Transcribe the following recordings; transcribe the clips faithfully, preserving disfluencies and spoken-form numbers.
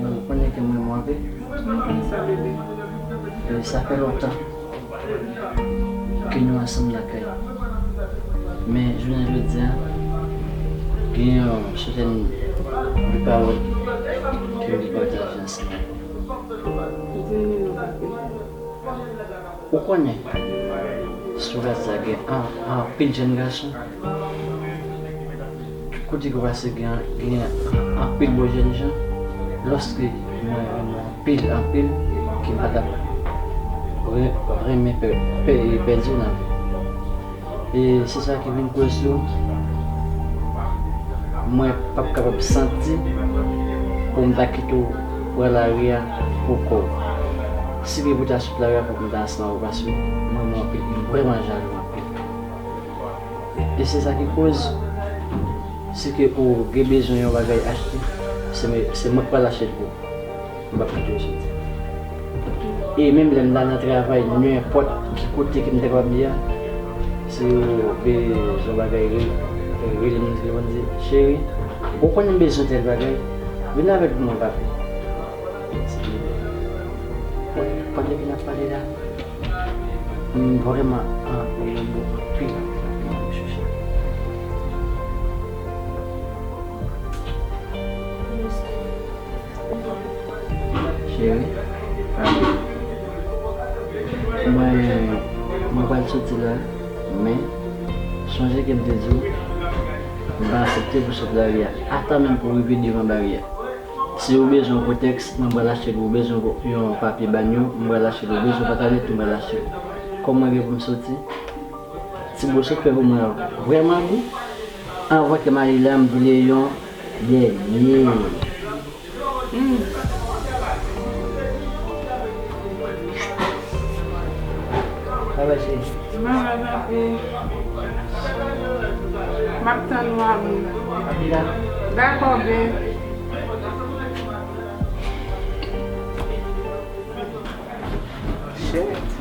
Ou konnen ke mwen renmen w anpil. Mwen konn sa, bebe. E sa fè lontan ke nou ansanm lakay. Men jounen jodi a, gen yon sètèn de pawòl ke m vle pataje ansanm avè w. Di m non, papi. Ou konnen, sou latè a gen an, anpil jèn gason. Tout kote ke w pase, gen, gen anpil bon jènjan. Lòske mwen renmen w anpil, anpil, ke m pa t ap re-, renmen pè-, pè-, pèdi w nan vi. E se sa ki vin koz tou, mwen p ap kapab santi pou m ta kite w pran lari a pou kò w. Si ke pou ta sot lari a pou m ta ansanm avè w, paske mwen, mwen anpil, mwen vrèman jalou anpil. E se sa ki koz, si ke ou gen bezwen yon bagay achte, se mwen, se mwen k pral achte l pou ou. M p ap kite w soti. E menm lè m ta nan travay, nenpòt ki kote ke m ta kapab ye a, si w bezwen bagay, re-, rele m nan telefòn, di, "Cheri, ou konnen m bezwen tèl bagay, vin avè l pou mwen, papi." Pandan ke n ap pale la, m vrèman anpil, anpil, anpil, anpil chouchou. Cheri, mwen, mwen pral soti la, men sonje ke m te di w, m pa aksepte pou sot lari a, ata menm pou rive devan bari a. Si ou bezwen yon kotèks, mwen pral achte l pou ou. Ou bezwen yon papye banyo, mwen pral achte l pou ou. Ou bezwen pantalèt, mwen pral achte l pou ou. Kòm mwen gen pou m soti, ti boso k fè pou mwen an vrèman gou. Anvan ke m ale la, m vle yon dènye. Mm. Sa va, cheri? Mwen la, papi. M ap tann ou, amou. Papi la? Dakò, babe. Shit.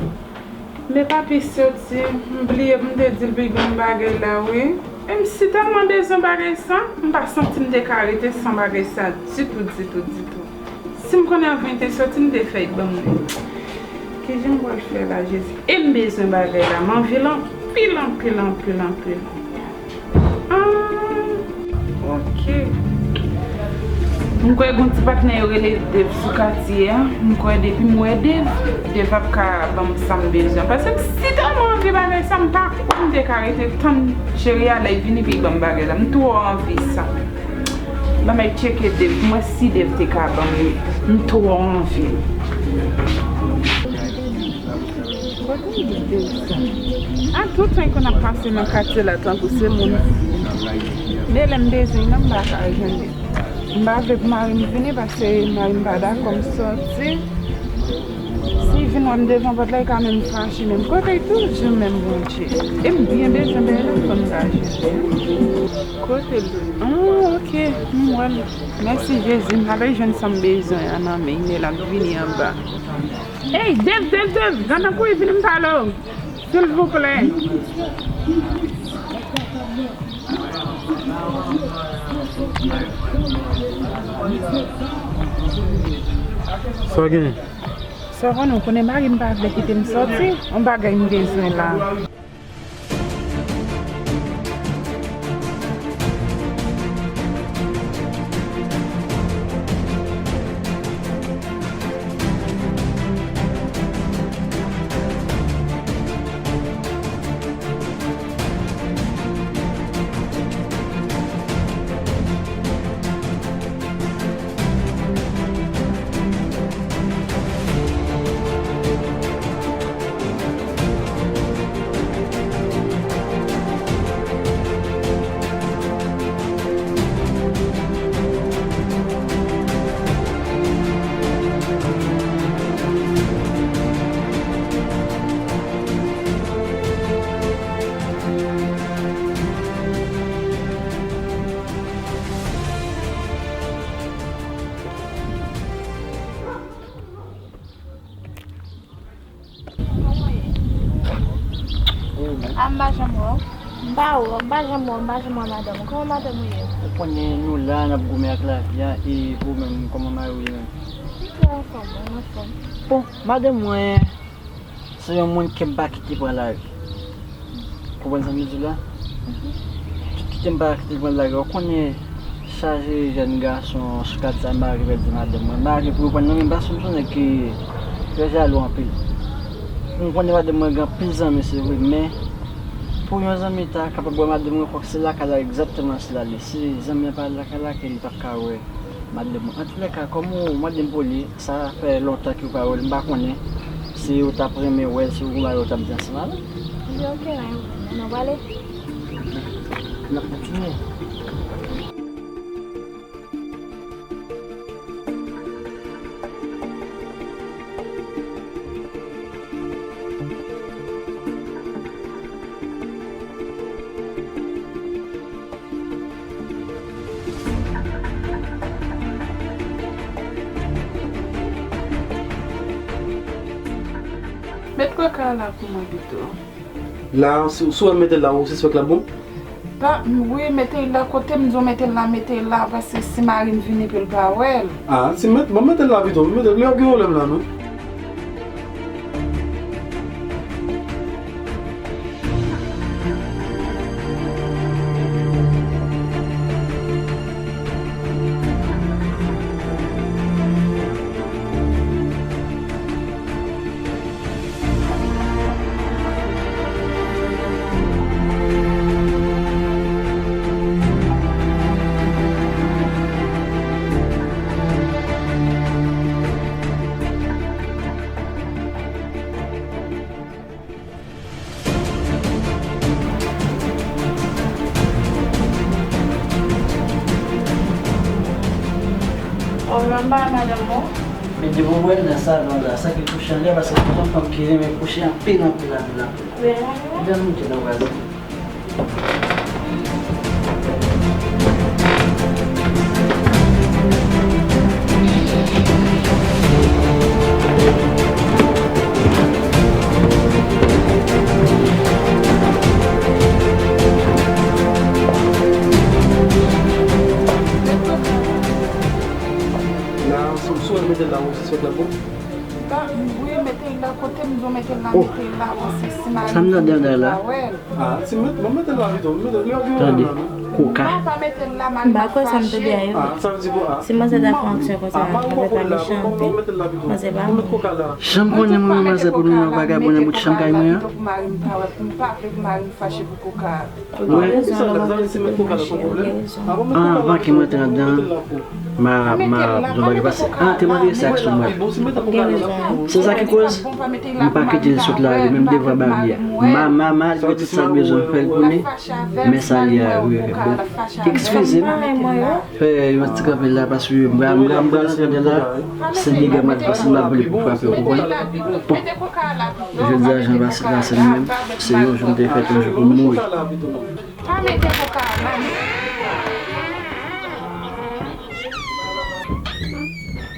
Men papi soti, m bliye pou m te di l pou l ban m bagay la, wi. E m si tèlman bezwen bagay sa, m pa santi m te ka rete san bagay sa ditou, ditou, ditou. Si m konnen anvan l te soti, m te fè l ban mwen. Kijan m pral fè la, Jezi? E m bezwen bagay la, m anvi l anpil, anpil, anpil, anpil. Ah, ok. M kwè gon ti patnè yo rele Dave sou katye a. M kwè depi m wè Dave, Dave ap ka ban m sa m bezwen. Paske m si tèlman anvi bagay sa, m pa kwè m te ka rete tann cheri a lè l vini pou l ban m bagay la. M twò anvi sa. Ban m al tcheke Dave pou m wè si Dave te ka ban m li. M twò anvi l. Kote m gen Dave sa? A tout tan konn ap pase nan katye la tankou se moun. Men lè m bezwen nan m pa ka jwenn li. M pa vle pou mari m vini paske mari m pa dakò m soti. Si l vin wè m devan pòt la, li ka menm fache menm. Kote l toujou menm Bondye. E m byen bezwen bagay la pou m ta jwenn li. Kote l? Ah, ok. M wè l. Mèsi Jezi. M ale jwenn sa m bezwen an nan men l, l ap vini anba. Ey, Dave, Dave, Dave, gentan kouri vini m pale w, silvouplè. Sa w gen? Sa w konnen, w konnen mari m pa vle kite m soti, yon bagay m bezwen la. A m pa janm wè w. M pa wè w, m pa janm wè w, m pa janm wè madanm ou. Kòman madanm ou ye? Ou konnen nou la, n ap goumen ak lavi a, e ou menm, kòman mari w ye menm? M trè anfòm, mwen anfòm. Bon, madanm mwen, se yon moun ke m pa kite pran lari. Konprann sa m di w la? Tout kite m pa kite l pran lari. Ou konnen chaje jèn gason sou kat sa, m pa rive di madanm mwen. M pa rive pou yo pran nan men m, paske m se yon nèg ki trè jalou anpil. M konnen madanm mwen gen anpil zanmi, se vre, men pou yon zanmi ta kapab wè madanm mwen, fòk se lakay la egzakteman se l ale. Si zanmi an pa lakay la, ke li p ap ka wè madanm mwen. Antoulèka, kòm ou mande m pou li, sa fè lontan ke w pa wè l, m pa konnen si ou t ap renmen wè l, si ou gon bagay ou t ap di ansanm avè l. Ebyen, oke, nan, nan, nan, pale. N ap kontinye. Met koka la pou mwen pito. La, si, si w mete l la, ou sispèk l ap bon? Pa, wi, mete l la, kote m di w mete l la, mete l la, paske si mari m vini pou l pa wè l. Ah, si met, bon, mete l la pito, mete l, li ap gen pwoblèm la, non? Ou menm pa madanm ou? Men depi w wè l nan salon la, sa ki kouche an lè, paske se yon fanm ki renmen kouche anpil, anpil, anpil, anpil. Ebyen, nou te nan vwazen. La, sou, sou, mete la, ou, se la, bon. Ba, wi, mete l la, kote m di w mete l la, mete l la, paske si mari m vini, li pa wè l. Ah, si met, bon, mete l la pito, mete l, li ap gen pwoblèm la, non? Tande, koka. Pa, pa mete l la, mari m ap fache. M pa kwè sa m tande a yo. Ah, sa vle di bon, ah. Si manzè ta fè yon aksyon konsa, manzè pa mechan anpil. Manzè pa moun. Jan m konnen mwen menm manzè pou nou nan vagabon nan bout chanm kay mwen an. Pou mari m pa wè, pou m pa vle pou mari m fache pou koka. Ou gen rezon, lè w ap fè tout machin, ou gen rezon. Anvan ke m antre anndan, m a, m a di w bagay pase. Ah, te mande sa ak sou mwen. Ou gen rezon, wi. Se sa ki koz m pa kite l sot la, li menm devan baryè. M a, m a, malgre tout sa l bezwen fè l pou li, men sa li a, wi, bon. Eskize m. Fè yon ti kanpe la, paske m pral, m pral, m pral antre anndan la, se dega m ap, paske m ap vle pou frape, ou konprann? Bon. Jodi a, jan Basit la, se li menm, se yon jou m te fèt, yon jou pou m mouri. Pa mete koka a la, non.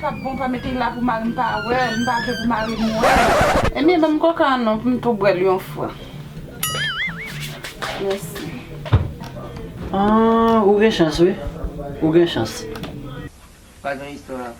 Pa bon, pa mete la pou mari m pa wè, m pa vle pou mari m wè. Ebyen, ban m koka a non, pou m tou bwè l yon fwa. Mèsi. Ah, ou gen chans, wi. Ou gen chans. Pa gen istwa.